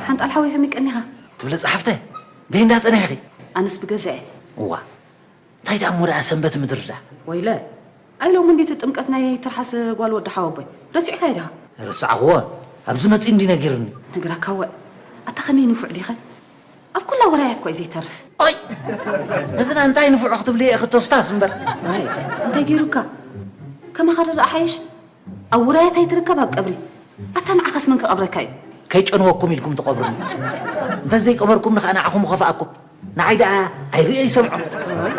ሓንጣል ሓወይ ከመይ ቀኒኻ? ትብለ ጸሓፍተ፣ በይ እንዳ ጸኒሕኺ? ኣነስ ብገዛ እየ። እዋ፣ እንታይ ደኣ እሞ ደኣ ሰንበት ምድሪ ደኣ? ወይለ፣ ኣይ ሎሚ እንዴት ጥምቀት ናይ ትርሓስ ጓል ወዲ ሓወቦይ? ረሲዕካዮ ዲኻ? ረሳዕኽዎ። ኣብዚ መጺኡ እንዲ ነጊሩኒ። ነግራካ እወ። ኣታ ከመይ ንፉዕ ዲኸ? ኣብ ኩላ ወራያት እኳ እዩ ዘይተርፍ። ኦይ! ነዝና እንታይ ንፉዕ ክትብልዮ ኢኺ ተስታስ እምበር። ዋይ፣ እንታይ ገይሩካ? ከማኻ ዶ ደኣ ሓይሽ? ኣብ ውራያት ኣይትርከብ ኣብ ቀብሪ። ኣታ ንዓኻስ መን ክቐብረካ እዩ? ከይጨንወኩም ኢልኩም ትቐብሩኒ። እንተ ዘይቀበርኩምኒ ኸኣ ንዓኹም ምኸፍኣኩም። ንዓይ ደኣ ኣይርእዮ ይሰምዖ። እዋይ፣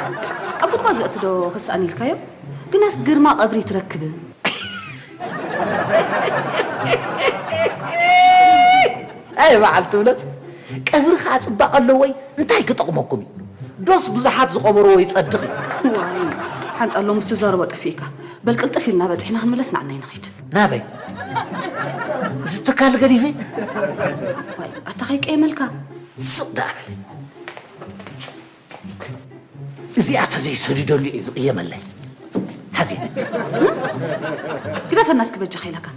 ኣብ ጉድጓድ ዘእቱ ዶ ክስኣን ኢልካዮ? ግናስ ግርማ ቀብሪ ትረክብን። ኣይ በዓል ትብለጽ፣ ቀብሪ ኸኣ ጽባቐ ኣለዎይ እንታይ ክጠቕመኩም እዩ? ዶስ ብዙሓት ዝቐበርዎ ይጸድቕ እዩ? ዋይ፣ ሓንጣሎ ምስ ትዛረቦ ጠፊእካ። በል ቅልጥፍ ኢልና በጺሕና ክንምለስ ንዓናይ ንኺድ። ናበይ? እዚ ትካል ገዲፈ? ዋይ፣ ኣታ ከይቀየመልካ። ስቕ ደኣ በል። እዚኣ ተዘይሰዲደሉ እዩ ዝቕየመለይ። ሓዚ። ግደፈና እስኪ በጃኻ ኢለካ።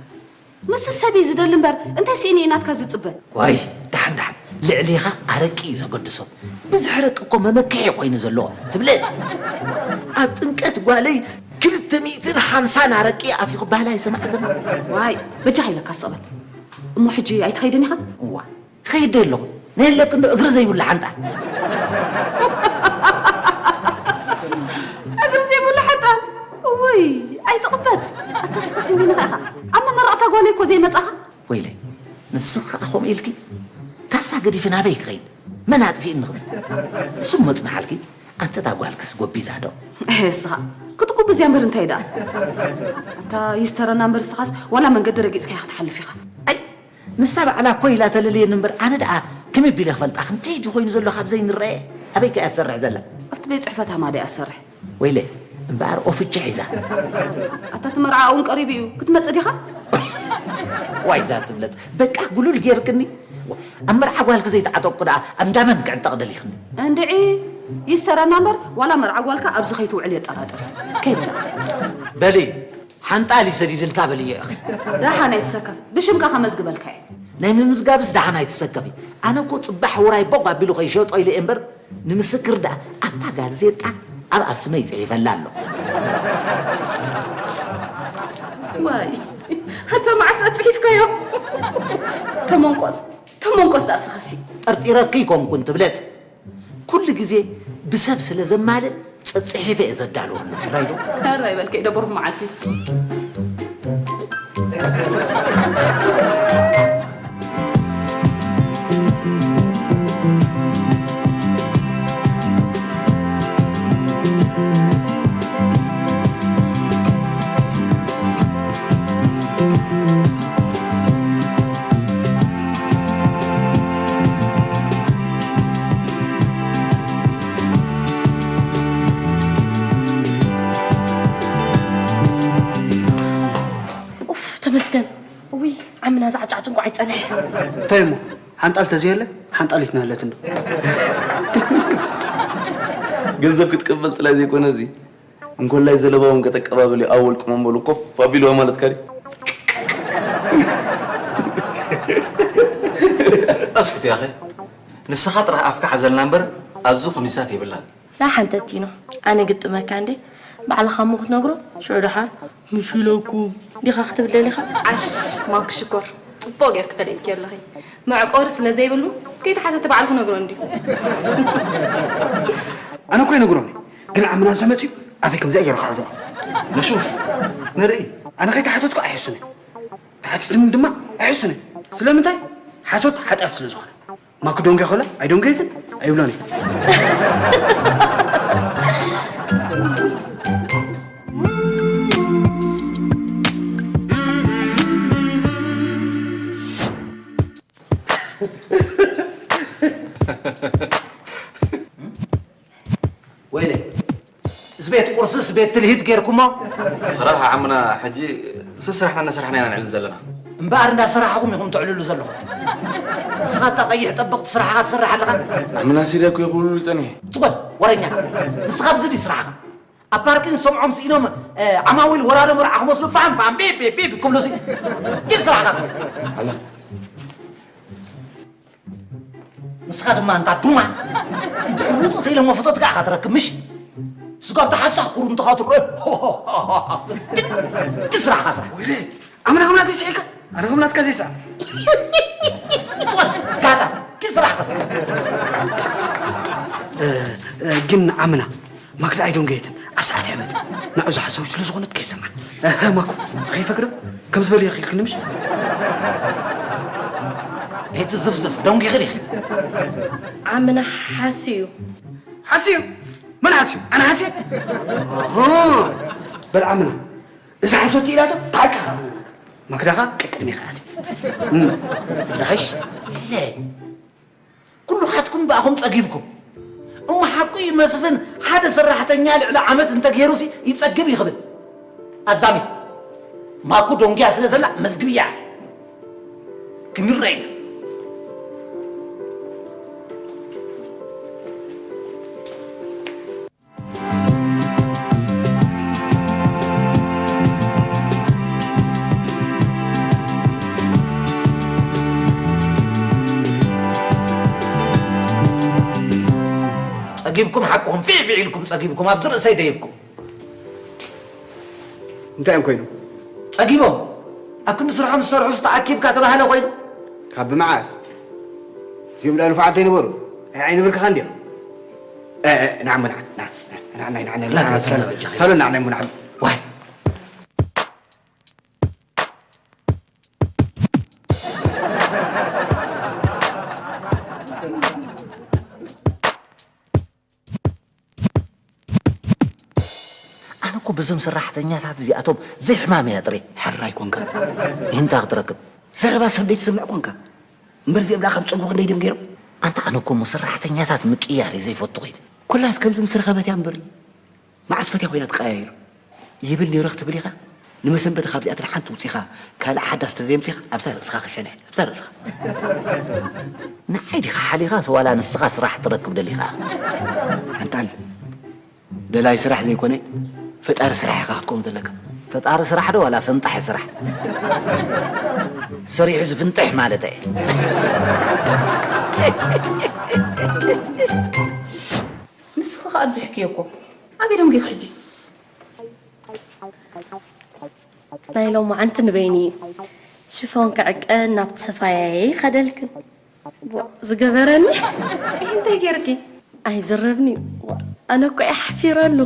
ንሱ ሰብ እዩ ዝደሊ እምበር፣ እንታይ ስኢኑ እዩ ናትካ ዝጽበ? ዋይ፣ ደሓን ደሓን። ልዕሌኻ ኣረቂ እዩ ዘገድሶ። ብዝሒ ኣረቂ እኮ መመክሒ ኮይኑ ዘሎ። ትብለጽ። ኣብ ጥምቀት ጓለይ ክልተ ሚእትን ሓምሳን ኣረቂ ኣትዩ ክበሃል ኣይሰማዕክን። ዋይ፣ በጃኻ ኢለካ ስቕ በል። እሞ ሕጂ ኣይትኸይድን ኢኻ? እዋ፣ ኸይደ ኣለኹ። ነየለክ እንዶ እግሪ ዘይብሉ ሓንጣል። እግሪ ዘይብሉ ሓንጣል? እውይ፣ ኣይትቕበጽ። ኣታ ስኸስ እንዲንኻ ኢኻ። ኣብ መመረቕታ ጓለይ እኮ ዘይመጻኻ። ወይለይ፣ ንስኺ ኸኣ ከምኡ ኢልኪ? ካሳ ገዲፊ ናበይ ክኸይድ? መን ኣጥፊእኒ ክብል? ንሱ መጽንሓልኪ? ኣንተ እታ ጓልክስ ጎቢዛ ዶ? እህ፣ እስኻ ክትጉብዝ እያ እምበር እንታይ ደኣ? ኣታ ይስተረና እምበር እስኻስ ዋላ መንገዲ ረጊጽካያ ክትሓልፍ ኢኻ። ኣይ፣ ንሳ ባዕላ እኮ ኢላ ተለልየኒ እምበር፣ ኣነ ደኣ ከመይ ኣቢለ ክፈልጣ? ክንደይ ድዩ ኮይኑ ዘሎ ካብ ዘይንረኣየ? ኣበይ ከ እያ ትሰርሕ ዘላ? ኣብቲ ቤት ጽሕፈት ሃማደ እያ ትሰርሕ። ወይለ፣ እምበኣር ኦፍቼ ሒዛ። ኣታ እቲ መርዓ እውን ቀሪቡ እዩ። ክትመጽእ ዲኻ? ዋይ፣ እዛ ትብለጽ። በቃ ጉሉል ጌርክኒ። ኣብ መርዓ ጓልኪ ዘይተዓጠቕኩ ደኣ ኣብ እንዳ መን ክዕጠቕ ደሊኽኒ? እንድዒ፣ ይሰረና እምበር፣ ዋላ መርዓ ጓልካ ኣብዚ ከይትውዕል የጠራጥር። ከይደ ደኣ። በሊ፣ ሓንጣል ይሰዲድልካ በልዮ ኢኺ። ደሓን ኣይትሰከፍ፣ ብሽምካ ከመዝግበልካ እየ። ናይ ምምዝጋብስ ደሓን ኣይትሰከፊ። ኣነ እኮ ጽባሕ ውራይ ቦግ ኣቢሉ ከይሸጦ ኢለ እየ እምበር፣ ንምስክር ደኣ ኣብታ ጋዜጣ ኣብኣ ስመይ ጽሒፈላ ኣለኹ። ዋይ፣ ኣታ መዓስ ጽሒፍካዮ? ተመንቆስ፣ ተመንቆስ ደኣ ስኸሲ። ጠርጢረኪ ኣይኮንኩን ትብለጽ። ኩሉ ግዜ ብሰብ ስለ ዘማልእ ጸጽሒፈ እየ ዘዳልወሉ። ሕራይ ዶ? ሕራይ በልከ፣ ደብርኹም መዓልቲ። ኡፍ፣ ተመስገን። እውይ፣ ዓምና ዝዓጫጭ እንቋዕ ይጸንሕ። እንታይ እሞ፣ ሓንጣል ተዘየለ፣ ሓንጣሊት ናለት እንዶ። ገንዘብ ክትቅበል ጥላይ ዘይኮነ እዚ፣ እንኮላይ ዘለባ እውን ከተቀባብል እዩ። ኣብ ወልቂ መንበሉ ኮፍ ኣቢልዋ ማለት ካዲ። እስኩት ያኸ፣ ንስኻ ጥራሕ ኣፍካ ሓዘልና እምበር፣ ኣዙ ኩኒሳት የብላን። ላ ሓንተ ቲኖ፣ ኣነ ግጥመካ እንዴ? ባዕልኻ እሞ ክትነግሮ፣ ሽዑ ደሓር፣ "ምሽ ኢለኩም" ዲኻ ክትብል ደሊኻ? ዓሽ፣ ማኩ ሽኮር፣ ጽቡቕ ጌርክ ፈሊጥኪ ኣለኺ። መዕቆሪ ስለ ዘይብሉ፣ ከይተሓተተ ባዕሉ ክነግሮ እንድዩ። ኣነ እኮ ይነግሮኒ፣ ግን ዓምና እንተመጺኡ፣ ኣፈይ ከምዚኣ ገይሩ ክሓዞ። ነሹፍ፣ ንርኢ። ኣነ ከይተሓተትኩ ኣይሕሱን እየ። ተሓቲትኒ ድማ ኣይሕሱን እየ። ስለምንታይ? ሓሶት ሓጢኣት ስለ ዝኾነ። ማክዶንግያ ከሎ ኣይዶንገየትን ኣይብሎን እየ። ወይለ፣ እዚ ቤት ቁርስስ ቤት ትልሂት ጌርኩሞ? ሰራህ ዓምና፣ ሕጂ ስራሕና እናሰራሕና ኢና ንዕልል ዘለና። እምበኣር እንዳሰራሕኹም ኢኹም ተዕልሉ ዘለኹም። ንስኻ እታ ቀይሕ ጠበቕቲ ስራሕኻ ትሰርሕ ኣለኻ። ዓምና፣ ሲዳ እኮ ይኹሉ ጸኒሐ። ትበል ወረኛ። ንስኻ ኣብዚ ድዩ ስራሕኻ? ኣብ ፓርኪን ሰምዖም ስኢኖም፣ እ፣ ዓማዊል ወራዶ መርዓ ክመስሉ ፋም ፋም ቢብ ቢብ ቢብ ክብሉ ሲ። ኪድ ስራሕኻ። ኣላ። ንስኻ ድማ እንታ ዱማ፣ እንድሕር ውፅእ ተኢሎሞ ፍቶትካ ኢኻ ትረክብ፣ ምሽ? ስጋብ ተሓሳኽ ኩሩምትኻ ትርአ። ኪድ ስራሕኻ ስራሕ። ወይለ፣ ኣምና ከምና ተስዒካ? ኣነ ከምናትካ ዘይስዕር። ጽወል፣ ጋታ፣ ኪድ ስራሕኻ ስራሕ። እ፣ እ፣ ግን ኣምና፣ ማክዳ ኣይዶንገየትን ኣብ ሰዓት እያ መጽእ። ንዕዞ ሓሳዊ ስለ ዝኾነት ከይሰምዓ። እህ፣ ማኩ፣ ከይፈግረ ከም ዝበል ይኽእል ክንምሽ? እቲ ዝፍዝፍ ደንጉ ይኽእል ይኽእል። ዓምና ሓስዩ። ሓስዩ? መን ሓስዩ? ኣነ ሓስየ? ኣሃ፣ በል ዓምና። እዛ ሓሶት ኢላቶ ታርቃ። ማክዳኻ ቅቅድሜ ከኣት። እም፣ ድራሽ? ኢለ። ኩሉ ሓትኩም ብኣኹም ጸጊብኩም። እሞ ሓቁ እዩ መስፍን፣ ሓደ ሰራሕተኛ ልዕሊ ዓመት እንተገይሩሲ ይጸግብ እዩ ክብል። ኣዛሚት። ማኩ ዶንግያ ስለ ዘላ መዝግብያ። ክምረይ። ጸጊብኩም ሓቅኹም ፊዕ ፊዕ ኢልኩም ጸጊብኩም ኣብዚ ርእሰይ ደይብኩም። እንታይ እዮም ኮይኖም? ጸጊቦም ኣብ ክንዲ ስርሖም ዝሰርሑስ ተኣኪብካ ተባህለ ኮይኑ። ካብ ብመዓስ? እዚኦም ደኣ ንፉዓት ኣይነበሩ? ኣይ-፣ ኣይነበርካኻ እንድዮም? እ፣ እ፣ ንዓ እሞ ንዓ፣ ንዓ፣ ንዓ፣ ንዓ፣ ንዓ፣ ንዓ፣ ላግበ ንዓ፣ ተላ ሳሎን፣ በጃኻ። ሳሎን ንዓ እሞ ንዓ። ዋይ። ኣነ እኮ በዞም ሰራሕተኛታት እዚኣቶም ዘይሕማም እያ ጥሬ። ሕራይ ኮንካ። ይህንታ ክትረክብ። ዘረባ ሰብ ዘይትሰምዕ ኮንካ። እምበር እዚኦም ደኣ ካብ ጸጉሪ ክንደይ ደም ገይሮም? ኣንታ ኣነ እኮ እሞ ሰራሕተኛታት ምቅያር እየ ዘይፈቱ ኮይነ። ኩላስ ከምዚ ምስ ረኸበት እያ እምበር። መዓስ ፈትያ ኮይና ትቀያየሩ? ይብል ነይሩ ክትብል ኢኻ? ንመሰንበቲ ካብዚኣተን ሓንቲ ውጺኻ ካልእ ሓዳስ ተዘየምጺኻ ኣብዛ ርእስኻ ክሸነ እየ። ኣብዛ ርእስኻ። ንዓይ ዲኻ ሓሊኻስ ዋላ ንስኻ ስራሕ ትረክብ ደሊኻ ኢኻ? ሓንጣል። ደላይ ስራሕ ዘይኮነ ፈጣሪ ስራሕ ኢኻ ክትከውን ዘለካ። ፈጣሪ ስራሕ ዶ ዋላ ፈንጣሒ ስራሕ? ሰሪሑ ዝፍንጥሕ ማለት እየ። ንስኺ ከኣ ኣብዚሕክዮ እኮ። ኣበይ ደንጒኺ ሕጂ? ናይ ሎማዓንቲ ንበይኒ እዩ። ሽፎን ክዕቀን ናብቲ ሰፋያየ ይኸደልክን። ቦ፣ ዝገበረኒ። ይህ እንታይ ጌርኪ? ኣይዝረብኒ። ዋ፣ ኣነ እኮ እየ ሓፊረሉ።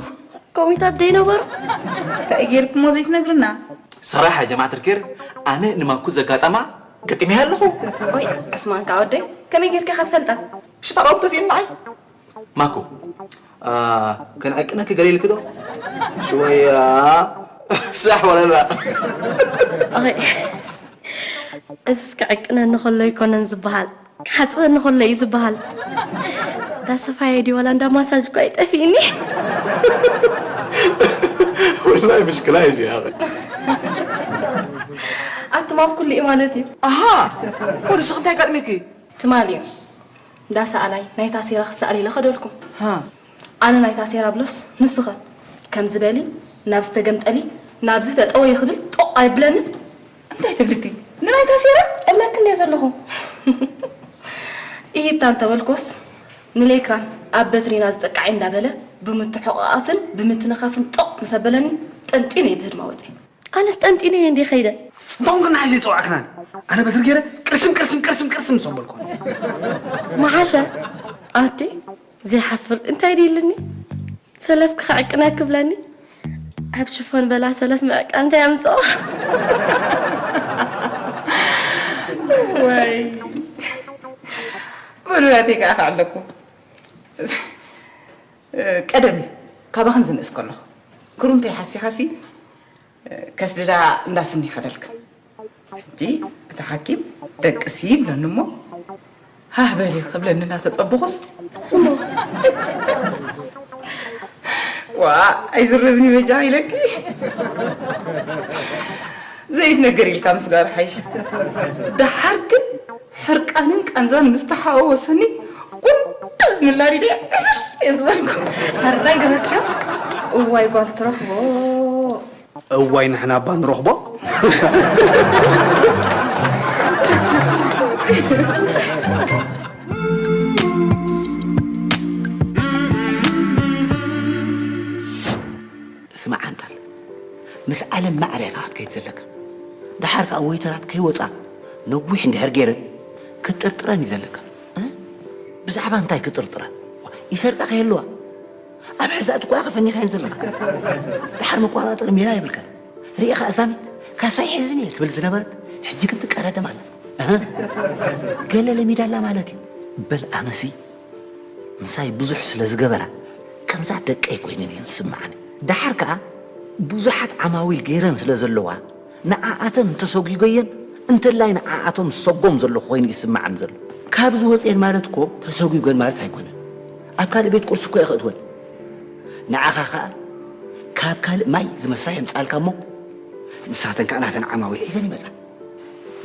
ኮሚታት ደይነበሩ። እንታይ ጌርክሞ ዘይትነግርና? ሰራሓ ጀማዓት ርኬር ኣነ ንማኩ ዘጋጠማ ገጢመያ ኣለኹ። ኦይ፣ ዕስማን ከኣ ወደይ፣ ከመይ ጌርካ ኢኻ ትፈልጣ? ሽታራው ተፊእናይ ማኩ፣ አ፣ ከነዕቅነኪ ገለ ኢልኪ ዶ? ሽወያ ሳሕ ወለላ። ኣይ፣ እዚስ ክዕቅነኒ ከሎ ኣይኮነን ዝበሃል፣ ክሓጽበኒ ከሎ እዩ ዝበሃል። እንዳ ሰፋየ ድዩ ዋላ እንዳ ማሳጅ እኮ ኣይጠፊእኒ። ወላሂ ምሽክላ እዩ እዚኣ። ኣቱም ኣብ ኩሉ እዩ ማለት እዩ። ኣሃ፣ ወዲ ስኽ እንታይ ጋጥሜኪ? ትማሊ እዩ እንዳ ሰኣላይ ናይታ ሴራ ክሰኣል ኢለ ከደልኩም። ሃ፣ ኣነ ናይታ ሴራ ብሎስ ንስኸ ከምዚ በሊ ናብ ዝተገምጠሊ ናብዚ ተጠወይ ክብል ጦቕ ኣይብለንን። እንታይ ትብልቲ? ንናይታ ሴራ እብለክን እየ ዘለኹ። ኢሂታ እንተበልኮስ ንሌክራም ኣብ በትሪና ዝጠቃዓይ እንዳበለ ብምትሕቑቓፍን ብምትንኻፍን ጦቕ ምስ ኣበለኒ ጠንጢነ እየ ብህድማ ወፀ። ኣነስ ጠንጢነ እየ እንዴ ኸይደ። እንታውን ግን ንዓይ ዘይፀዋዕክናን ኣነ በትሪ ገይረ ቅርስም ቅርስም ቅርስም ቅርስም ምስ ኣበልኮ መሓሸ ኣቲ ዘይሓፍር እንታይ ድይልኒ ሰለፍ ክኸዕቅነ ክብለኒ ኣብ ሽፎን በላ ሰለፍ ምዕቃ እንታይ ኣምፅኦ ወይ በሉ ናተይ ከዓ ክዓለኩም። ቀደም እዩ ካባኽን ዝንእስ ከለኹ ክሩምተይ ሓሲኻሲ ከስድዳ እንዳስኒ ይኸደልክን። ሕጂ እቲ ሓኪም ደቅሲ ይብለኒ እሞ ሃህ በሊ ክብለኒ እናተጸበኹስ ዋ ኣይዝረብኒ በጃ ኢለኪ ዘይት ነገር ኢልካ ምስጋር ሓይሽ። ደሓር ግን ሕርቃንን ቃንዛን ምስ ተሓዋወሰኒ ቁንጥዝ ምላዲደ ዕስር እየ ዝበልኩ። ሕራይ ገበርክዮ። እዋይ ጓል ትረኽቦ። እዋይ ንሕና እባ ንረኽቦ። ስማዕ ሓንጣል፣ ምስ ዓለም ማዕረ ኢኻ ክትከይድ ዘለካ። ደሓር ከኣ ወይተራት ከይወጻ ነዊሕ እንድሕር ገይረን ክትጥርጥረን እዩ ዘለካ። እ? ብዛዕባ እንታይ ክጥርጥራ? ይሰርቃ ከየለዋ ኣብ ሕዛእቲ እኮ ኢኻ ፈኒኻየን ዘለኻ። ደሓር መቆጻጸሪ ሜላ የብልካን። ርኢኻ ኣዛሚት ካሳይ ሒዝኒ እየ ትብል ዝነበረት ሕጂ ግን ትቀዳደም ኣላ። እህ፣ ገለ ለሚዳ ኣላ ማለት እዩ። በል ኣነሲ ምሳይ ብዙሕ ስለ ዝገበራ ከምዛ ደቀይ ኮይነን እየን ዝስምዓኒ። ደሓር ከኣ ብዙሓት ዓማዊል ገይረን ስለ ዘለዋ ንዓኣተን እንተሰጒገየን እንተላይ ንዓኣቶም ዝሰጎም ዘለኹ ኮይኑ ይስምዓኒ ዘሎ። ካብ ዝወፅኤን ማለት እኮ ተሰጒገን ማለት ኣይኮነን። ኣብ ካልእ ቤት ቁርሲ እኮ እየ ከእትወን። ንዓኻ ከኣ ካብ ካልእ ማይ ዝመስላ የምፅኣልካ እሞ ንሳተን ከኣ ናተን ዓማዊል ሒዘን ይመፃ።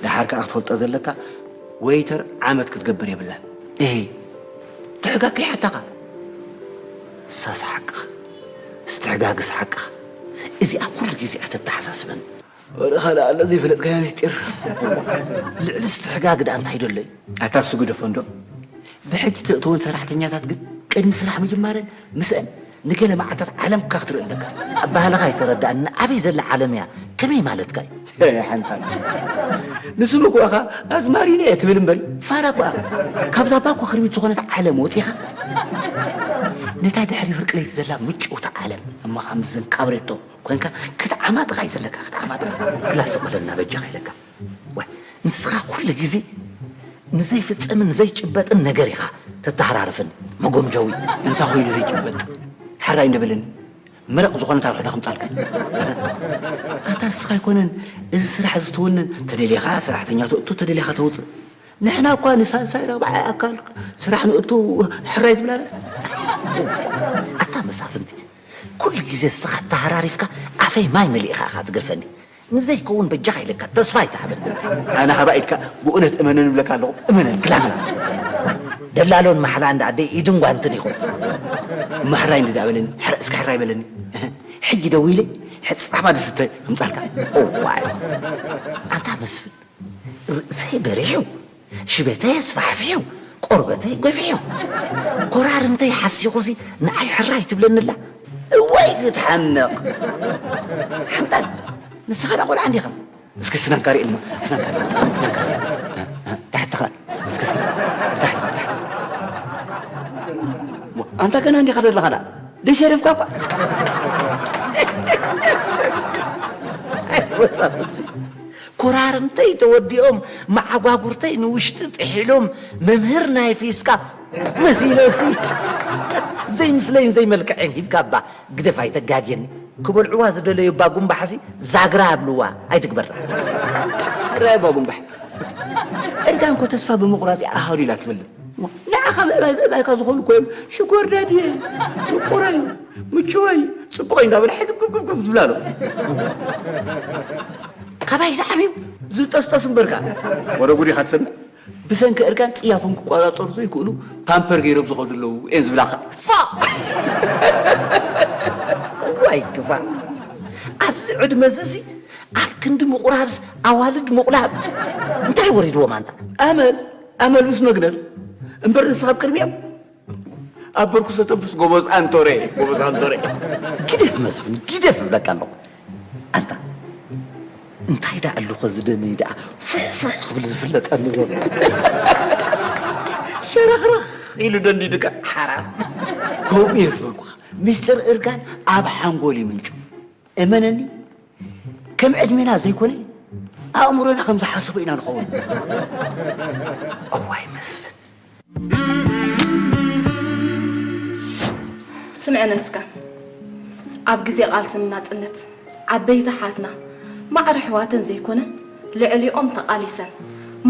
ደሓር ከኣ ክትፈልጦ ዘለካ ወይተር ዓመት ክትገብር የብላን። እሂ ትሕጋግ ከይሓታኻ። ሳስ ሓቅኻ። ስትሕጋግስ ሓቅኻ። እዚኣ ኩሉ ግዜ እያ ተተሓሳስበኒ። ወረ ካልእ ኣሎ ዘይፈለጥካዮ ምስጢር። ልዕሊ ስትሕጋግ ደኣ እንታይ ደሎ እዩ? ኣታ እሱ ግደፎ እንዶ። ብሕጂ ተእትወን ሰራሕተኛታት ግን ቅድሚ ስራሕ ምጅማረን ምስአን ንገለ መዓልታት ዓለምካ ክትርኢ ኣለካ። ኣባህላኻ ኣይተረድኣን። ኣበይ ዘላ ዓለም እያ? ከመይ ማለትካ እዩ? ሓንታ ንስሉ እኮ ኢኻ ኣዝማሪኖ እየ ትብል እምበር ፋራ እኮ ኢኻ። ካብዛ ባኮ ክርቢት ዝኾነት ዓለም ወፂኻ ነታ ድሕሪ ፍርቂ ለይቲ ዘላ ምጭውቲ ዓለም እሞ ከምዘን ካብሬቶ ኮንካ ክትዓማጥኻ እዩ ዘለካ ክትዓማጥኻ። ክላስ ቆለና በጃኻ ኢለካ። ዋይ ንስኻ ኩሉ ግዜ ንዘይፍጸምን ዘይጭበጥን ነገር ኢኻ ተተሃራርፍን መጎምጀዊ። እንታይ ኮይኑ ዘይጭበጥ? ሕራይ እንደ በለኒ መረቕ ዝኾነ ታርሑ ዶ ከምጻልካ? ኣታ ንስኻ ኣይኮነን እዚ ስራሕ እዚ ትውንን፣ ተደሊኻ ሰራሕተኛ ተእቱ፣ ተደሊኻ ተውፅእ። ንሕና እኳ ንሳልሳይ ራብዓይ ኣካል ስራሕ ንእቱ ሕራይ ዝብላና። ኣታ መሳፍንቲ፣ ኩሉ ግዜ ንስኻ ተሃራሪፍካ ኣፈይ ማይ መሊእኻ ኢኻ ትገርፈኒ። ንዘይከውን በጃኻ ኢለካ ተስፋ ኣይትሃበኒ። ኣነ ኻባ ኢድካ ብእውነት እመነኒ እብለካ ኣለኹ፣ እመነኒ ክላመን። ደላሎን ማሕላ እንዳ ኣደይ ኢድን ጓንትን ኢኹም። ማሕራይ እንዲ ደኣ በለኒ፣ ሕረ እስከ ሕራይ በለኒ። ሕጂ ደዊለ ሕፅፃባ ዝስተ ከምፃልካ። እዋይ ኣንታ መስፍን፣ ርእሰይ በሪሑ፣ ሽበተይ ኣስፋሕፊሑ፣ ቆርበተይ ገፊሑ፣ ኮራርምተይ ሓሲኹሲ ንዓይ ሕራይ ትብለኒ ኣላ። እዋይ ክትሓምቕ። ሓንታ ንስኻ ዳ ቆልዓ እንዲኻ። እስኪ ስናንካ ርኢልና፣ ስናንካ ርኢልና፣ ስናንካ ርኢልና። ታሕትኻ፣ እስኪ፣ እስኪ፣ ብታሕትኻ፣ ብታሕቲ። ኣንታ ገና እንዲኻ ዘለኻ ዳ? ደሸረፍካ እኳ። ኮራርምተይ ተወዲኦም፣ መዓጓጉርተይ ንውሽጢ ጥሒሎም፣ መምህር ናይ ፊስካ መሲለሲ። ዘይምስለይን ዘይመልክዐይን ሂብካ እባ ግደፍ ኣይተጋግየኒ። ክበልዕዋ ዝደለዩ እባ ጉምባሕሲ ዛግራ ኣብልዋ ኣይትግበራ። ሕራይ እባ ጉምባሕ። እርጋን እኮ ተስፋ ብምቑራጽ ኣሃዱ ኢላ ትፈልጥ። ንዓኻ ምዕባይ ምዕባይካ ዝኾኑ እኮ እዮም ሽኮር ዳድየ፣ ምቁረይ፣ ምችወይ፣ ጽቡቐይ እንዳበለ ሕግብግብግብ ዝብላ ኣሎ። ካባይ ዝዓብዩ ዝጠስጠሱ እምበርካ። ወረ ጉድ ኢኻ ትሰምዕ። ብሰንኪ እርጋን ጽያፎም ክቆጻጸሩ ዘይክእሉ ፓምፐር ገይሮም ዝኸዱ ኣለዉ እየን ዝብላኻ። ፋ! ዋይ ክፋእ! ኣብዚ ዕድመ እዚ ኣብ ክንዲ ምቑራብስ ኣዋልድ ምቑላብ እንታይ ወሪድዎም ኣንታ? ኣመል፣ ኣመል ምስ መግነዝ እምበር ንስኻ ኣብ ቅድሚኦም ኣብ በርኩ ዝተንፍስ ጎበዝ ኣንቶሬ፣ ጎበዝ ኣንቶሬ። ግደፍ መስፍን፣ ግደፍ እብለካ ኣለኹ። ኣንታ እንታይ ደኣ ኣለኹ እዚ ደመይ ደኣ ፍሕፍሕ ክብል ዝፍለጠኒ ዘሎ? ሸረኽረኽ ኢሉ ደንዲዱካ ሓራም። ከምኡ እየ ዝበልኩኻ። ሚስጥር እርጋን ኣብ ሓንጎል ይምንጩ። እመነኒ፣ ከም ዕድሜና ዘይኮነ ኣእምሮና ከም ዝሓስቦ ኢና ንኸውን። እዋይ መስፍን። ስምዕነ እስከ፣ ኣብ ግዜ ቃልስን ናጽነት ዓበይቲ ኣሓትና ማዕረ ኣሕዋተን ዘይኮነ ልዕሊኦም ተቓሊሰን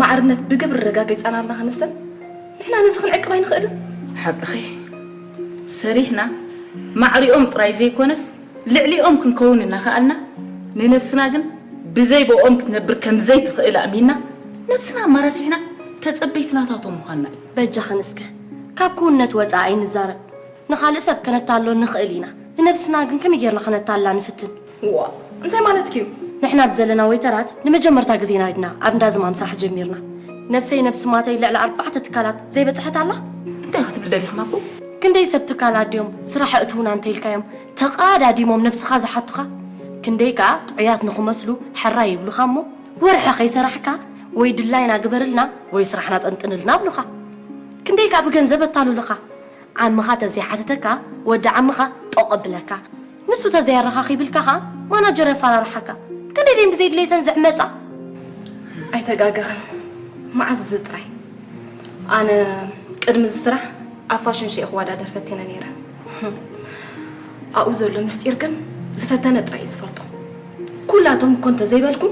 ማዕርነት ብግብሪ ኣረጋጊጸናልና ክንሰን ንሕና ነዚ ክንዕቅብ ኣይንኽእልን። ሓቅኺ፣ ሰሪሕና ማዕሪኦም ጥራይ ዘይኮነስ ልዕሊኦም ክንከውን እናኸኣልና፣ ንነብስና ግን ብዘይ ብኦም ክትነብር ከምዘይትኽእል ኣእሚንና፣ ነብስና ኣማራሲሕና ተጸበይቲ ናታቶም ምዃንና እዩ። በጃኽን እስከ ካብ ክውንነት ወጻኢ ኣይንዛረብ። ንኻልእ ሰብ ከነታልሎ ንኽእል ኢና፣ ንነብስና ግን ከመይ ጌርና ከነታልላ ንፍትን? ዋእ፣ እንታይ ማለትኪ'ዩ? ንሕና ብዘለና ዌይተራት ንመጀመርታ ግዜና ኢና ኣብ እንዳ ዝማም ስራሕ ጀሚርና። ነብሰይ ነብሲ ማተይ ልዕሊ ኣርባዕተ ትካላት ዘይበጽሐት ኣላ? እንታይ ክትብሊ ደሊኺ ማኩ? ክንደይ ሰብ ትካላት ድዮም ስራሕ ኣእትዉና እንተኢልካዮም ተቐዳዲሞም ነብስኻ ዝሓቱኻ? ክንደይ ከኣ ጥዑያት ንኽመስሉ ሕራይ ይብሉኻ እሞ ወርሒ ከይሰራሕካ ወይ ድላይና ግበርልና ወይ ስራሕና ጠንጥንልና ኣብሉኻ። ክንደይ ከኣ ብገንዘብ ኣታሉልኻ። ዓምኻ ተዘይሓተተካ ወዲ ዓምኻ ጦቕ ኣብለካ። ንሱ ተዘይኣረኻኺብልካ ኸኣ ማናጀር የፈራርሓካ። ክንደይ ድየን ብዘይ ድሌተን ዝዕመጻ? ኣይተጋገኽን። መዓስ እዚ ጥራይ። ኣነ ቅድሚ እዚ ስራሕ ኣብ ፋሽን ሾ እየ ክወዳደር ፈቲነ ነይረ። ኣብኡ ዘሎ ምስጢር ግን ዝፈተነ ጥራይ እዩ ዝፈልጦ። ኩላቶም እኮ እንተዘይበልኩ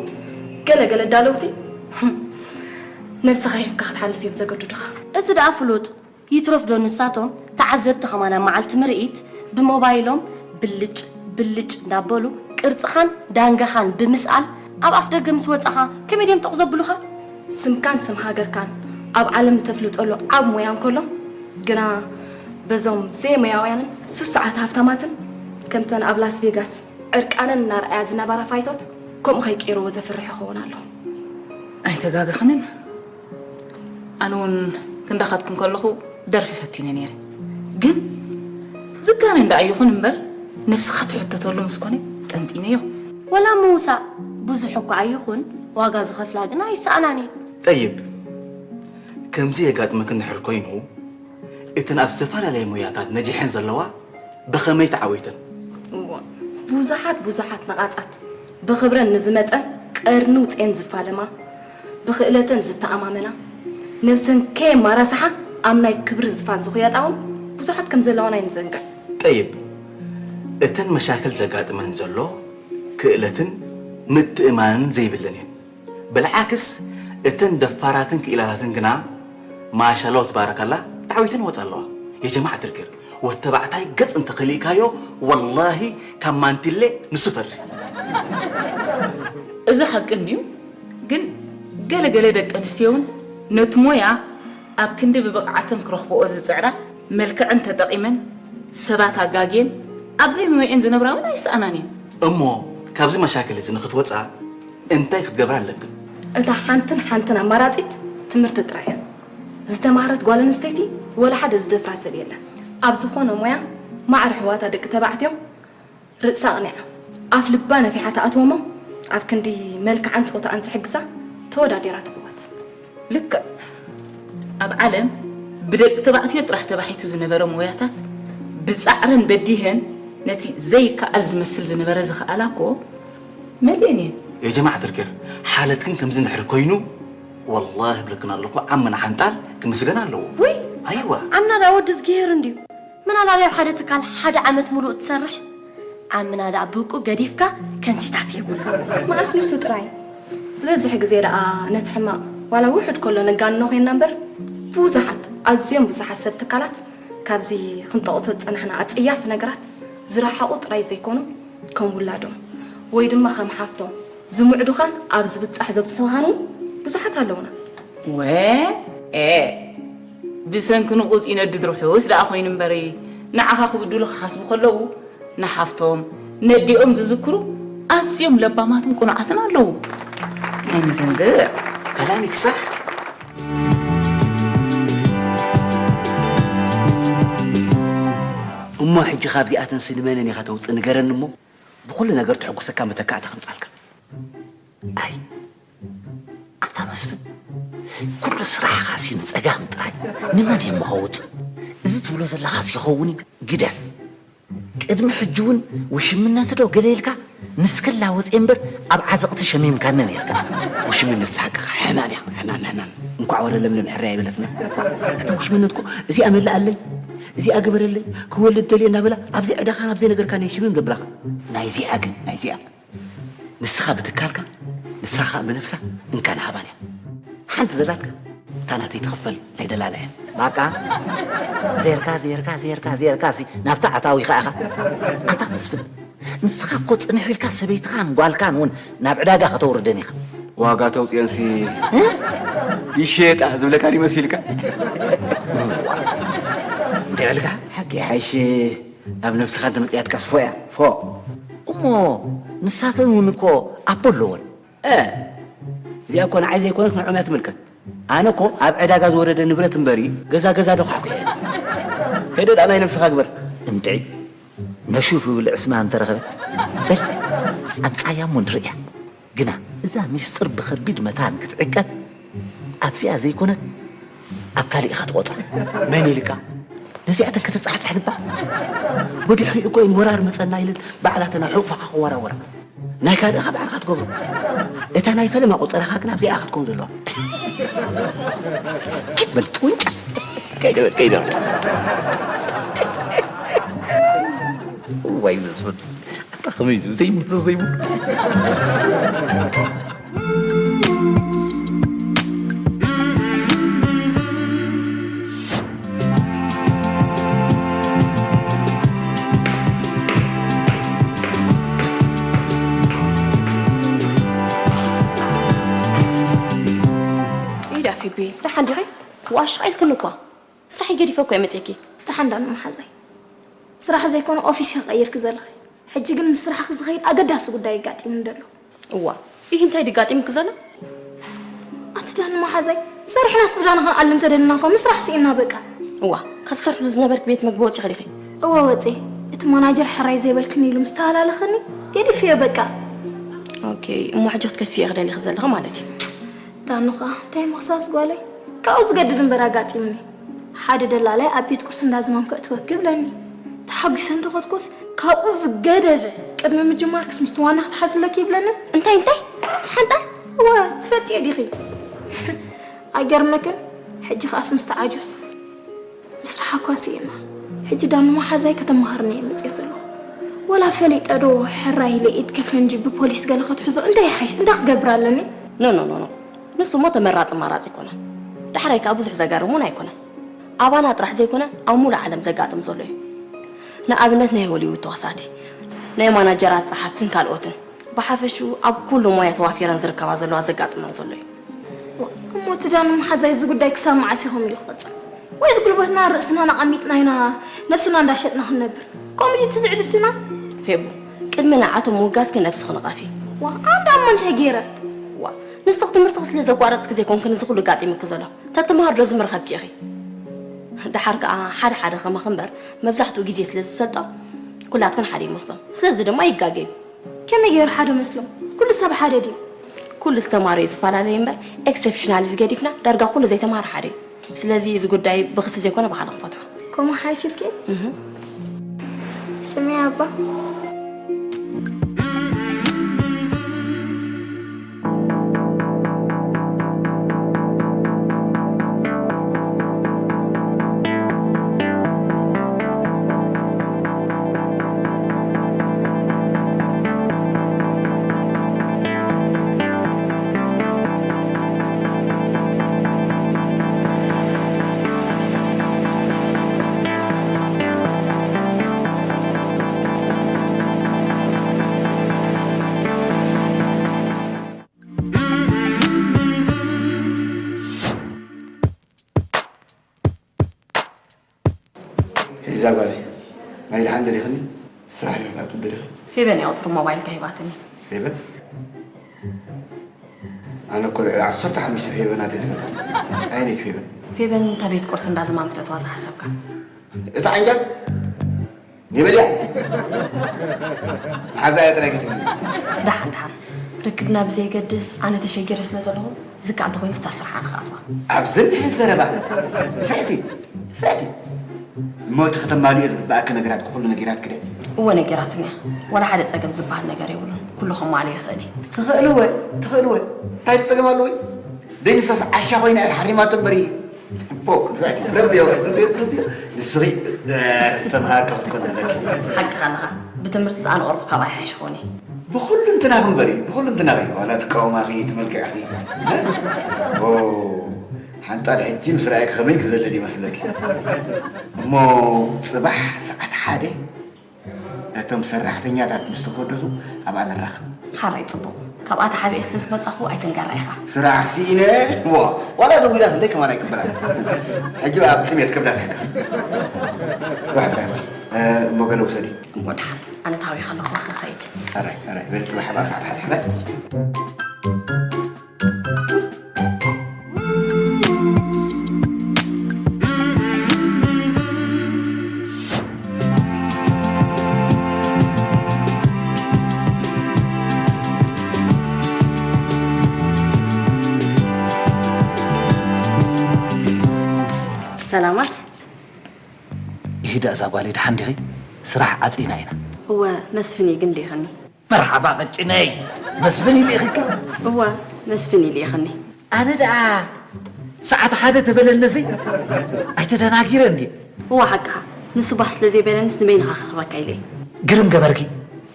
ገለ ገለ ኣዳለውቲ ነብስኻ ሂብካ ክትሓልፍ እዮም ዘገድዱኻ። እዚ ደኣ ፍሉጥ። ይትረፍ ዶ ንሳቶም ተዓዘብቲ ከማን ኣብ መዓልቲ ምርኢት ብሞባይሎም ብልጭ ብልጭ እንዳበሉ ቅርጽኻን ዳንጋኻን ብምስኣል ኣብ ኣፍደገ ምስ ወጻኻ ከመይ ድዮም ጦቕ ዘብሉኻ? ስምካን ስም ሃገርካን ኣብ ዓለም ተፍልጠሉ ዓብ ሞያ እንከሎ ግና በዞም ዘይሞያውያንን ሱሱዓት ሃፍታማትን ከምተን ኣብ ላስ ቬጋስ ዕርቃነን እናርኣያ ዝነበራ ፋይቶት ከምኡ ከይቀይርዎ ዘፍርሕ ይኸውን ኣሎ። ኣይተጋገኽንን። ኣነ እውን ክንዳኻትክን ከለኹ ደርፊ ፈቲነ ነይረ። ግን ዝጋነ እንዳ ኣይኹን እምበር ነብስኻ ትሕተተሉ ምስ ኮነ ጠንጢነዮ። ወላ ምውሳእ ብዙሕ እኳ ኣይኹን ዋጋ ዝኸፍላ ግን ኣይሰኣናን እየን። ጠይብ ከምዚ የጋጥመኪ እንድሕር ኮይኑ እተን ኣብ ዝተፈላለየ ሞያታት ነጂሐን ዘለዋ ብኸመይ ተዓዊተን? እዋ ብዙሓት ብዙሓት ነቓጻት ብኽብረን ንዝመጸን ቀርኒ ውጽኤን ዝፋለማ፣ ብኽእለተን ዝተኣማመና፣ ነብሰን ከየማራስሓ ኣብ ናይ ክብሪ ዝፋን ዝኹያጣ እውን ብዙሓት ከም ዘለዋን ኣይንዘንግዕ። ጠይብ፣ እተን መሻክል ዘጋጥመን ዘሎ ክእለትን ምትእማንን ዘይብለን እየን። ብልዓክስ እተን ደፋራትን ክኢላታትን ግና ማሻላ ወትባረካላ ተዓዊተን ወፃ ኣለዋ። የጀማዓ ትርክር ወተባዕታይ ገፅ እንተኸሊእካዮ ወላሂ ካብ ማንቲሌ ንሱ ፈሪ። እዚ ሓቂ እንድዩ፣ ግን ገለ ገለ ደቂ ኣንስትዮ እውን ነቲ ሞያ ኣብ ክንዲ ብብቕዓተን ክረኽብኦ ዝጽዕራ፣ መልክዐን ተጠቒመን ሰባት ኣጋግየን ኣብ ዘይሞየአን ዝነብራ እውን ኣይሰኣናን እየን። እሞ ካብዚ መሻክል እዚ ንክትወፃ እንታይ ክትገብራ ኣለክን? እታ ሓንትን ሓንትን ኣማራፂት ትምህርቲ ጥራይ እያ። ዝተማህረት ጓል ኣንስተይቲ ወላ ሓደ ዝደፍራ ሰብ የለን። ኣብ ዝኾነ ሞያ ማዕረ ኣሕዋታ ደቂ ተባዕትዮ ርእሳ ኣቕኒዓ ኣፍ ልባ ነፊሓ ትኣትወሞ ኣብ ክንዲ መልክዓን ፆታኣን ዝሕግዛ ተወዳዲራ ትዕወት። ልክዕ ኣብ ዓለም ብደቂ ተባዕትዮ ጥራሕ ተባሒቱ ዝነበረ ሞያታት ብፃዕረን በዲሀን ነቲ ዘይከኣል ዝመስል ዝነበረ ዝኸኣላ እኮ መሊአን እየን። የጀማዓ ትርክር ሓለትክን ከምዚ እንድሕር ኮይኑ ወላሂ እብለክን ኣለኹ ዓምና ሓንጣል ክምስገን ኣለዎ። ውይ ኣይዋ ዓምና ዳ ወዲ እዝግሄር እንድዩ። ምናላ ኣብ ሓደ ትካል ሓደ ዓመት ሙሉእ ትሰርሕ ዓምና ደኣ ብውቁ ገዲፍካ ከምሲታት የብሉ። መዓስ ንሱ ጥራይ ዝበዝሕ ግዜ ደኣ ነቲ ሕማቕ ዋላ ውሑድ ከሎ ነጋንኖ ኮይንና እምበር ብዙሓት ኣዝዮም ብዙሓት ሰብ ትካላት ካብዚ ክንጠቕሶ ዝጸናሕና ኣጸያፊ ነገራት ዝረሓቑ ጥራይ ዘይኮኑ ከም ውላዶም ወይ ድማ ከም ሓፍቶም ዝምዕዱኻን ኣብ ዝብጻሕ ዘብጽሑኻን እውን ብዙሓት ኣለውና። ወ ኤ ብሰንኪ ንቑጽ ይነድድ ርሑስ ደኣ ኮይኑ እምበሪ ንዓኻ ክብድሉ ክሓስቡ ከለዉ ንሓፍቶም ነዲኦም ዝዝክሩ ኣዝዮም ለባማትን ቅኑዓትን ኣለዉ ኣይንዘንግዕ። ከላሚ ክሳሕ እሞ ሕጂ ካብዚኣተን ስድመነን ኢኻ ተውፅእ ንገረኒ እሞ ብኩሉ ነገር ተሐጉሰካ መተካእታ ከምፃልካ ኣይ ኣታ መስፍን ኩሉ ስራሕኻሲ ንፀጋም ጥራይ ንመን እየ መኸውፅእ እዚ ትብሎ ዘለኻስ ይኸውን እዩ ግደፍ ቅድሚ ሕጂ እውን ውሽምነት ዶ ገለ ኢልካ ንስክላ ወፅየ እምበር ኣብ ዓዘቕቲ ሸሚምካኒ ነርካ ውሽምነት ዝሓቅኻ ሕማም እያ ሕማም ሕማም እንኳዕ ወረ ለምለም ሕርያ ይበለትና እታ ውሽምነት እኮ እዚኣ መላኣለይ እዚኣ ግበረለይ ክወልድ ደልየ እናበላ ኣብዚ ዕዳኻን ኣብ ዘይነገርካኒ ሽምም ዘብላኻ ናይዚኣ ግን ናይዚኣ ንስኻ ብትካልካ ንስኻ ከዓ ብነብሳ እንካን ሃባን እያ ሓንቲ ዘላትካ እታ ናተይ ትኽፈል ናይ ደላላ እያ ባቃ ዜርካ ዜርካ ዜርካ ዜርካ ሲ ናብታ ኣታዊኻ ኢኻ ኣታ መስፍን ንስኻ እኮ ጽንሕ ኢልካ ሰበይትኻን ጓልካን እውን ናብ ዕዳጋ ከተውርደን ኢኻ ዋጋ ተውፅኦንሲ ይሸጣ ዝብለካ ድዩ መሲልካ እንተ በልካ ሓቂ ሓይሽ ኣብ ነብስኻ እንተመፅያትካስ ፎ እያ ፎ እሞ ንሳተን እውን እኮ ኣቦ ኣለወን እ እዚኣ እኮ ንዓይ ዘይኮነት ንዖም እያ ትምልከት ኣነ እኮ ኣብ ዕዳጋ ዝወረደ ንብረት እምበሪ ገዛ ገዛ ደኳሕኩ እየ ከይደ ዳኣ ናይ ነብስኻ ግበር እንጥዒ ነሹፍ ይብል ዕስማ እንተረኸበ በል ኣምፃያ እሞ ንርእያ ግና እዛ ሚስጥር ብኸቢድ መታን ክትዕቀብ ኣብዚኣ ዘይኮነት ኣብ ካልእ ኢኻ ትቆጥራ። መን ኢልካ ነዚኣተን ከተጻሕጽሕ ልባ? ብድሕሪኡ እኮ እየን ወራር መጸና ኢለን ባዕላተን ኣብ ሕቑፋኻ ክወራወራ። ናይ ካልእኻ ባዕልኻ ትገብሮ። እታ ናይ ፈለማ ቁጠራኻ ግን ኣብዚኣ ኢኻ ትከውን ዘለዋ። ኪድ በል ጥውንጫ። ከይደ በል ከይደ በል። ዋይ መስፍን ኣታ ከመይ እዩ ዘይምርቶ ዘይብሉ ኢዳ ፊቢ ደሓን ዲኺ? ዋሽ ኢልክኒ እኳ ስራሐይ ገዲፈ እኮ እየ መፅየኪ። ደሓን ዳኑ መሓዛይ፣ ስራሕ ዘይኮነ ኦፊስ ኢኺ ቀይርኪ ዘለኺ። ሕጂ ግን ምስ ስራሕኺ ዝኸይድ ኣገዳሲ ጉዳይ ኣጋጢሙኒ ደሎ። እዋ፣ ኢሂ እንታይ ድዩ ኣጋጢሙኪ ዘሎ? ኣቲ ዳኑ መሓዛይ፣ ሰሪሕና ስድራና ክንኣሊ እንተደሊና እኳ ምስራሕ ስኢንና በቃ። እዋ፣ ካብ ትሰርሕሉ ዝነበርኪ ቤት መግቢ ወፂኺ ዲኺ? እወ ወፅየ። እቲ ማናጀር ሕራይ ዘይበልክኒ ኢሉ ምስ ተሃላለኸኒ ገዲፈዮ በቃ። ኦኬ፣ እሞ ሕጂ ክትከስዮ ኢኺ ደሊኺ ዘለኺ ማለት እዩ። ዳኑ ኸኣ እንታይ ምኽሳስ ጓለይ ካብኡ ዝገድድ እምበር ኣጋጢሙኒ። ሓደ ደላላይ ኣብ ቤት ቁርሲ እንዳ ዝማም ከእትወኪ ይብለኒ። ተሓጒሰ እንተኸድኩስ ካብኡ ዝገደደ ቅድሚ ምጅማርክስ ምስቲ ዋና ክትሓልፍለኪ ይብለንን። እንታይ እንታይ? ምስ ሓንጣል? እወ ትፈልጥዮ ዲኺ? ኣይገርመክን? ሕጂ ኸኣስ ምስቲ ዓጁስ ምስራሕ እኳ ስኢና። ሕጂ ዳኑ መሓዛይ ከተማሃርኒ እየ መፅየ ዘለኹ። ወላ ፈሊጠ ዶ ሕራይ ኢለ ኢድከ ፈንጂ ብፖሊስ ገለ ክትሕዞ እንታይ ይሓይሽ? እንታይ ክገብር ኣለኒ? ኖ ኖ ኖ ኖ፣ ንሱ እሞ ተመራፂ ማራፂ ኣይኮነን። ዳሕራይ ከዓ ብዙሕ ዘገርም እውን ኣይኮነን። ኣባና ጥራሕ ዘይኮነ ኣብ ሙሉእ ዓለም ዘጋጥም ዘሎ እዩ። ንኣብነት ናይ ሆሊውድ ተዋሳእቲ፣ ናይ ማናጀራት፣ ጸሓፍትን ካልኦትን፣ ብሓፈሽኡ ኣብ ኩሉ ሞያ ተዋፊረን ዝርከባ ዘለዋ ዘጋጥመን ዘሎ እዩ። እሞ እቲ ዳኑ መሓዛይ እዚ ጉዳይ ክሳብ መዓስ ኢኹም ኢሉ ክቕጽል? ወይስ ጉልበትና ርእስና ኣቐሚጥና ኢና ነብስና እንዳሸጥና ክንነብር? ከምኡ ድዩ እቲ ትዕድልትና? ፌቡ፣ ቅድሚ ንዓቶም ምውጋዝኪ ነብስኺ ንቐፊ። ዋ፣ ኣንዳ እሞ እንታይ ገይረ? ዋ፣ ንስኺ ትምህርትኺ ስለ ዘቋረጽኪ ዘይኮንክን እዚ ኩሉ ጋጢሙኪ ዘሎ። ተትምሃሪ ዶ ዝምረኸብኪ ኢኺ? ደሓር ከኣ ሓደ ሓደ ከማኺ እምበር መብዛሕትኡ ግዜ ስለ ዝሰልጦ ኩላትክን ሓደ ይመስሎም። ስለዚ ድማ ይጋገዩ። ከመይ ገይሩ ሓደ መስሎም? ኩሉ ሰብ ሓደ ድዩ? ኩሉ ዝተማረ እዩ ዝፈላለየ እምበር ኤክሰፕሽናሊዝ ገዲፍና ዳርጋ ኩሉ ዘይተማረ ሓደ እዩ። ስለዚ እዚ ጉዳይ ብኽሲ ዘይኮነ ብኻልእ ንፈትሖ። ከምኡ ሓይሽልኪ? እህ። ስሚ ኣባ። ሄዛ ጓለይ፣ ናይ ደሓን ደሊኽኒ? ስራሕ ዲኺ ክትኣትዊ ደሊኺ? ፌበን እያ ቁጽሪ ሞባይልካ ሂባትኒ። ፌበን? ኣነ እኮ ልዕሊ ዓሰርተ ሓሙሽተ ፌበናት እየ ዝፈልጥ። ኣየነይቲ ፌበን? ፌበን እታ ቤት ቁርሲ እንዳ ዝማም ክተእትዋ ዝሓሰብካ። እታ ዓንጃል? ኔበልያ? መሓዛ እያ ጥራይ ክትብል። ደሓን ደሓን። ርክብና ብዘየገድስ ኣነ ተሸጊረ ስለ ዘለኹ ዝከኣል እንተኾይኑ ስታ ስራሕ ኣነ ክኣትዋ። ኣብዚ እንድሕር ዘረባ። ፍዕቲ፣ ፍዕቲ። እሞ እቲ ከተማልኦ ዝግበኣኪ ነገራት ኩሉ ነጊራትኪ ድያ? እወ ነጊራትኒ እያ። ዋላ ሓደ ጸገም ዝበሃል ነገር የብሉን። ኩሉ ከማልኦ ይኽእል እየ። ትኽእልወ፣ ትኽእልወ። እንታይ ጸገም ኣለዎ? ደይ ንሳስ ዓሻ ኮይና እያ ተሓሪማቶ እምበር። ፖ፣ ብርብዮ፣ ብርብዮ፣ ብርብዮ። ንስኺ፣ እ፣ ዝተምሃርካ ክትኮን ኣለኪ። ሓቅኻ ኣለኻ። ብትምህርቲ ዝኣነቆርኩ ካብኣ ይሓይሽ ክኾን እየ። ብኹሉ እንትናኺ እምበሪ፣ ብኹሉ እንትናኺ። ዋላ ትቃወማኺ፣ ትመልክዕኺ። እ? ኦ፣ ሓንጣል ሕጂ ምስ ረኣየኪ ከመይ ክዘልል ይመስለኪ? እሞ ጽባሕ ሰዓት ሓደ እቶም ሰራሕተኛታት ምስ ተፈደሱ ኣብኣ ንራኸብ። ሓራይ ጽቡቕ። ካብኣ ተሓቢኤ ስለ ዝመጻኹ ኣይትንገራ ኢኻ። ስራሕ ስኢነ፣ ዋ፣ ዋላ ደዊላትለይ ከማን ኣይቅበላን። ሕጂ ኣብ ጥሜት ከብዳ ትሕከኽ። ጽባሕ ጥራይ እምበር። እ፣ እሞ ገለ ውሰዲ። እሞ ደሓን፣ ኣነ ታዊ ከለኹ ክኸይድ። ኣራይ፣ ኣራይ፣ በል ጽባሕ ብኣ ሰዓት ሓደ ሕራይ። ሰላማት። ይሂዳ እዛ ጓለይ፣ ደሓን ዲኺ? ስራሕ ዓጺና ኢና። እወ፣ መስፍን እዩ ግን ልኢኽኒ። መርሓባ ቅጭነይ፣ መስፍን ይልኢኽኪ? እወ፣ መስፍን ይልኢኽኒ። ኣነ ደኣ ሰዓት ሓደ ተበለኒ እዚ ኣይተደናጊረ እንድየ። እወ፣ ሓቅኻ። ንሱ ባህ ስለ ዘይበለንስ ንበይንኻ ክረኽበካ ኢለ እየ። ግርም ገበርኪ።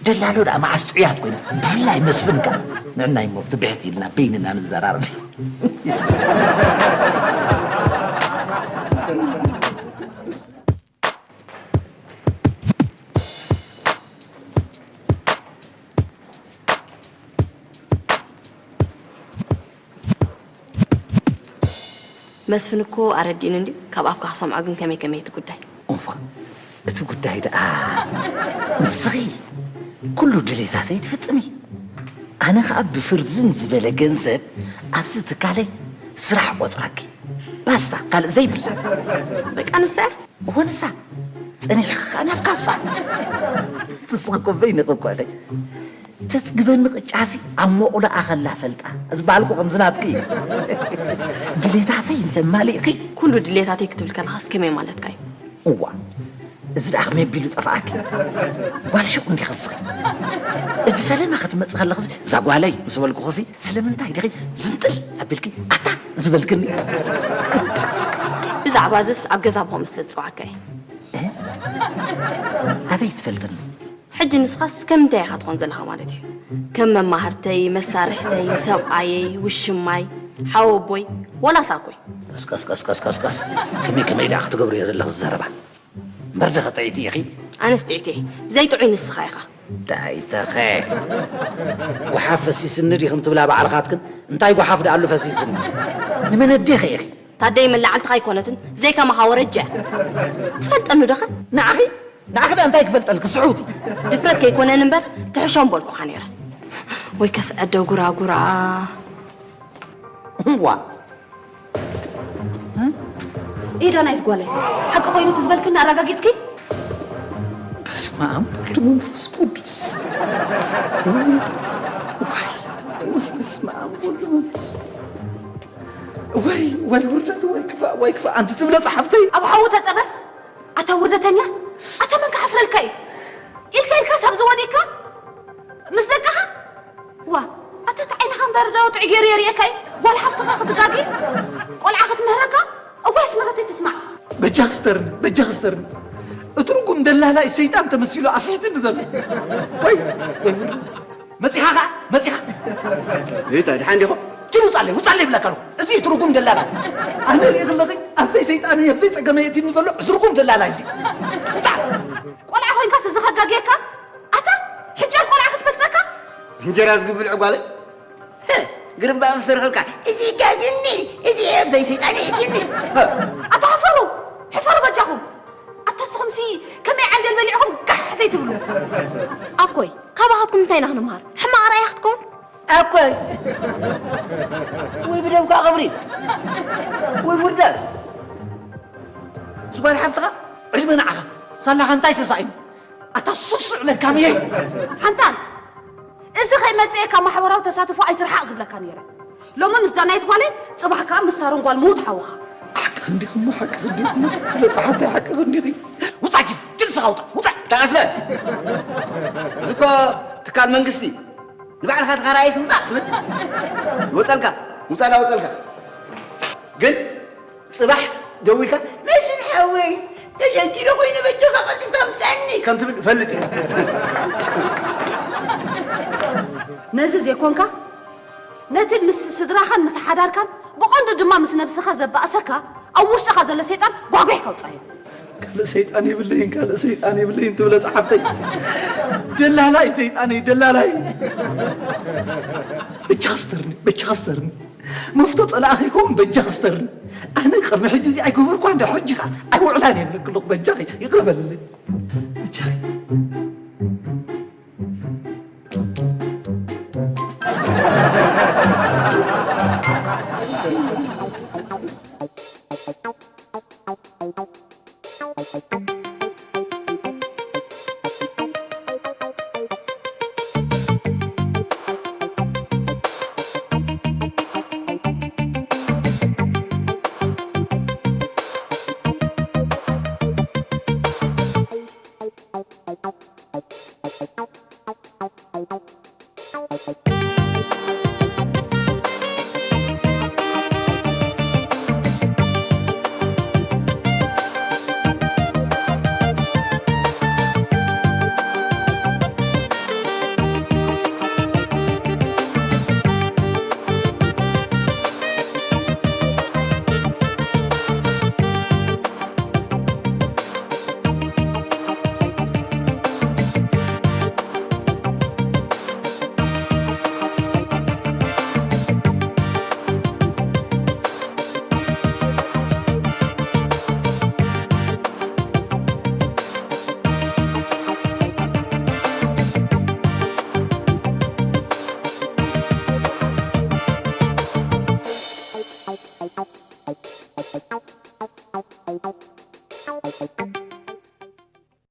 ደላሎ ደኣ መዓስ ጥዑያት ኮይና፣ ብፍላይ መስፍን ከኣ። ንዕናይ እሞ ብቲ ብሕት ኢልና በይንና ንዘራረብ። መስፍን እኮ ኣረዲእኒ እንድዩ፣ ካብ ኣፍካ ክሰምዖ ግን ከመይ ከመይ እቲ ጉዳይ? እምፋ፣ እቲ ጉዳይ ደኣ ንስኺ ኩሉ ድሌታተይ ትፍጽሚ። ኣነ ኸኣ ብፍርዝን ዝበለ ገንዘብ ኣብዚ ትካለይ ስራሕ ቆጽራኪ። ባስታ፣ ካልእ ዘይብላ። በቃ ንሳ እያ? እወ ንሳ። ጸኒሕኺ ኸኣ ናብ ካሳ። ትስኺ እኮ በይንኺ እኮ ኢኺ። ተጽግበኒ ቅጫሲ ኣብ መቑሎኣ ኸላ ፈልጣ ዝበሃልኩ ከምዚ ናትኪ እዩ። ድሌታተይ እንተማሊእኺ። ኩሉ ድሌታተይ ክትብል ከለኻስ ከመይ ማለትካ እዩ? እዋ፣ እዚ ደኣ ከመይ ኣቢሉ ጠፍኣኪ? ጓል ሹቕ እንዲኺ እስኺ። እቲ ፈለማ ክትመጺ ከለኽሲ፣ እዛ ጓለይ ምስ በልኩኽሲ፣ ስለምንታይ ዲኺ ዝንጥል ኣቢልኪ ኣታ ዝበልክኒ? ብዛዕባ እዝስ ኣብ ገዛ ብኸምኡ ስለ ዝጸዋዕካ እየ። እ? ኣበይ ትፈልጥኒ? ሕጂ ንስኻስ ከም እንታይ ኢኻ ትኾን ዘለኻ ማለት እዩ? ከም መማህርተይ፣ መሳርሕተይ፣ ሰብኣየይ፣ ውሽማይ፣ ሓወቦይ፣ ወላ ሳኮይ? ቀስ፣ ቀስ፣ ቀስ፣ ቀስ፣ ቀስ፣ ቀስ። ከመይ፣ ከመይ ደኣ ክትገብርዮ ዘለኺ ዘረባ? እምበር ደኸ ጥዕይቲ ኢኺ? ኣነስ ጥዕይቲ እየ። ዘይጥዑይ ንስኻ ኢኻ። ዳይተኸ። ጓሓፍ ፈሲስኒ ዲኽን ትብላ ባዕልኻትክን? እንታይ ጓሓፍ ደኣሉ ፈሲስኒ? ንመን ኣዴኺ ኢኺ? ታደይ መላዕልትኻ ኣይኮነትን፣ ዘይከማኻ ወረጃ እያ። ትፈልጠኒ ዶኸ? ንዓኺ? ንዓኺ ደኣ እንታይ ክፈልጠልኪ ስሑቲ? ድፍረት ከይኮነን እምበር ትሕሾም በልኩኻ ነይረ። ወይ ከስዐደ ጉራጉራ። እዋ። ኢዳ ናይት ጓለይ፣ ሓቂ ኮይኑ ትዝበልክና ኣረጋጊጽኪ? በስመ ኣብ ወልድ መንፈስ ቅዱስ። ወይ፣ ወይ፣ ወይ፣ በስመ ኣብ ወልድ መንፈስ ቅዱስ። ወይ፣ ወይ ውርደት፣ ወይ ክፋእ፣ ወይ ክፋእ። ኣንቲ ትብለ ጸሓፍተይ። ኣብ ሓዊ ተጠበስ። ኣታ ውርደተኛ፣ ኣታ መን ክሓፍረልካ እዩ? ኢልካ ኢልካስ ኣብዚ ወዲቕካ? ምስ ደቅኻ? ዋ፣ ኣታ እቲ ዓይንኻ እምበር ዶ ጥዑይ ገይሩ የርእየካ እዩ? ጓል ሓፍትኻ ክትጋጊ? ቆልዓ ክትምህረካ? እዋይ ኣስመረተይ ትስማዕ። በጃ ክስተርኒ፣ በጃ ክስተርኒ። እቲ ርጉም ደላላይ ሰይጣን ተመሲሉ ኣስሒትኒ ዘሎ። ወይ፣ ወይ ውርደት። መጺኻ ኸኣ፣ መጺኻ። እታ ድሓን ዲኹ? ኪድ ውጻለይ፣ ውጻለይ ይብለካ ኣለኹ። እዚ ትርጉም ደላላ። ኣነ ርእየ ከለኺ፣ ኣብዘይ ሰይጣነይ፣ ኣብዘይ ጸገመይ የእቲኒ ዘሎ፣ እዚ ርጉም ደላላ እዚ። ውጻ! ቆልዓ ኮይንካስ እዚ ከጋግየካ? ኣታ፣ ሕንጨል ቆልዓ ክትበልጸካ? እንጀራ ዝግብልዕ ጓለይ? ግርምባ ምስ ተረኸብካ፣ እዚ ጋግኒ፣ እዚ ኣብዘይ ሰይጣነይ የእቲኒ። ኣታ ሕፈሩ! ሕፈሩ በጃኹም! ኣታ ንስኹምሲ ከመይ ዓንደል በሊዕኹም ጋሕ ዘይትብሉ? ኣኮይ፣ ካባኻትኩም እንታይ ኢና ክንምሃር? ሕማቕ ኣርኣያ ክትከውን? ኣኮይ! ወይ ብደምካ ክብሪ! ወይ ውርደት! ዝጓል ሓፍትኻ ዕድመ ንዓኻ! ሳላኻ እንታይ ተሳኢኑ? ኣታ ሱሱዕ ለካምየ! ሓንጣል! እዚ ከይመጽኤካ ማሕበራዊ ተሳትፎ ኣይትርሓቕ ዝብለካ ነይረ። ሎሚ ምስ ዳናይት ጓለይ፣ ጽባሕ ከኣ ምስ ሳሮን ጓል ምዉት ሓውኻ። ሓቂ ክንዲኽሞ፣ ሓቂ ክንዲኽሞ፣ ትብለ ጸሓፍተይ ሓቂ ክንዲኺ። ውጻእ ጅል፣ ጅል ስኻ ውጻእ፣ ውጻእ። ተቐስበ። እዚ እኮ ትካል መንግስቲ። ንባዕልኻ ተኻራይት ውጻእ ትብል። ይወጸልካ፣ ውጻእ ዳወጸልካ። ግን ጽባሕ ደዊልካ፣ "መስፍን ሓወይ፣ ተሸጊረ ኮይነ በጃኻ ቀልጢፍካ ምጻኒ" ከም ትብል እፈልጥ እየ። ነዚ ዘይኮንካ፣ ነቲ ምስ ስድራኻን ምስ ሓዳርካን፣ ብቐንዱ ድማ ምስ ነብስኻ ዘባእሰካ፣ ኣብ ውሽጥኻ ዘሎ ሰይጣን ጓጒሕካ ኣውጻዮ። ካልእ ሰይጣን የብለይን፣ ካልእ ሰይጣን የብለይን ትብለ ጸሓፍተይ። ደላላይ ሰይጣነይ፣ ደላላይ። በጃ ክስተርኒ፣ በጃ ክስተርኒ። መፍቶ ጸላእ ከይከውን በጃ ክስተርኒ። ኣነ ቅድሚ ሕጂ እዚ ኣይገበርኳ እንደ ሕጂ ኸኣ ኣይውዕላን እየ ብለኪ ኣለኹ። በጃኺ ይቕረ በልለይ። በጃኺ።